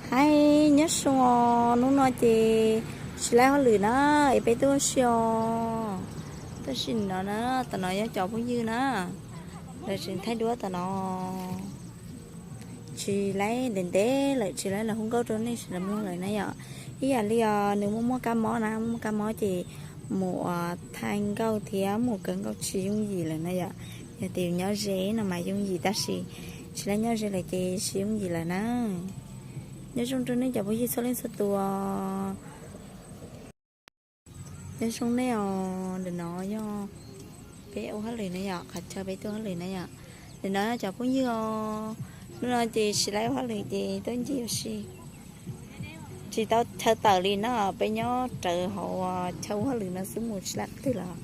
Hais nyob zoo os, hnub no ces tsis laib hauj lwm na, es peb tuaj ua si os. Tuaj ua si no na, tam no yog cov phooj ywg na, lawv tseem thaij duab tam no. Tsis laib ntev ntev lawm, tsis laib los hu nkauj rau nej sawv daws mloog lawm na yom. Ib yam li os, nws muaj muaj kab mob na, muaj kab mob ces mus thaij nkauj thiab mus kawm nkauj tsis yooj yim lawm na yom. Yog tias nyob ze no mas yooj yim tab sis tsis laib nyob ze lawm ces tsis yooj yim lawm na. Nyob zoo rau nej cov phooj ywg txhua leej txhua tus. Nyob zoo nej os, ntawm no yog peb ua hauj lwm na yom, qhov chaw peb tuaj hauj lwm na yom. Ntawm no yog cov phooj ywg os, hnub no ces tsis laib ua hauj lwm ces tuaj ncig ua si. Tsis tau chaw tawm li no, peb nyob rawv hauv chaw ua hauj lwm no xwb, mus tsis laib qhov twg lawm.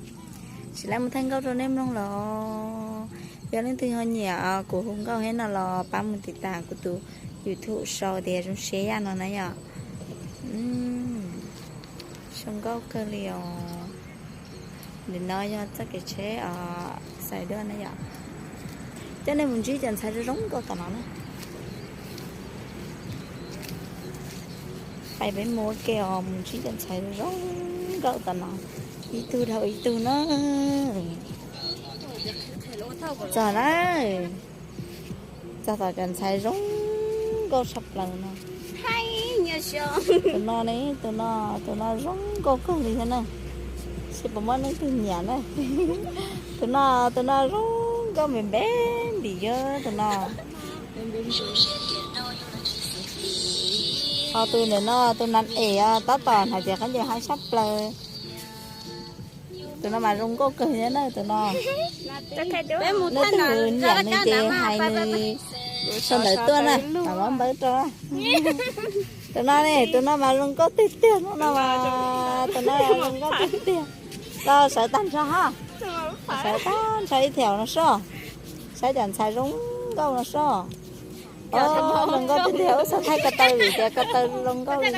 Tsis laib mus thaij nkauj rau nej mloog lawm. Yog leej twg ho nyiam kuv hu nkauj thiab no los pab mus tiv tas kuv tus YouTube sau tias Zoo Siab Yaj no na yom. Zoo nkauj kawg li os. Ntawm no yog txoj kev tsheb xaiv duab na yom. Coj nej mus ntsib cov ntxhais zoo zoo nkauj tom no na. Pais peb mus ua ke os, mus ntsib cov ntxhais zoo zoo nkauj tom no, ib tug dhau ib tug na. Txog na, txog tom cov ntxhais zoo nkauj tshaj plaws no. Tus no ne, tus no, tus no zoo nkauj kawg li thiab na. Seb puas muaj leej twg nyiam na. Tus no, tus no zoo nkauj npe npe ntim yog tus no. Ho tus ntawm no tus nas es tab tom hnav cev khaub ncaws haib tshaj plaws. Tus no mas zoo nkauj kawg thiab na tus no. Leej twg nyiam nws ces hais nws sau ntawv tuaj na, mam muab npawb rau. Tus no ne, tus no mas zoo nkauj tiag tiag no, tus no zoo nkauj tiag tiag. Los sawv tag nrho ha, sawv tag nrho ib thiaum no soj. Saib cov ntxhais zoo nkauj no soj. Zoo nkauj tiag tiag, wb xav thaij ko taw vim tias ko taw zoo nkauj li.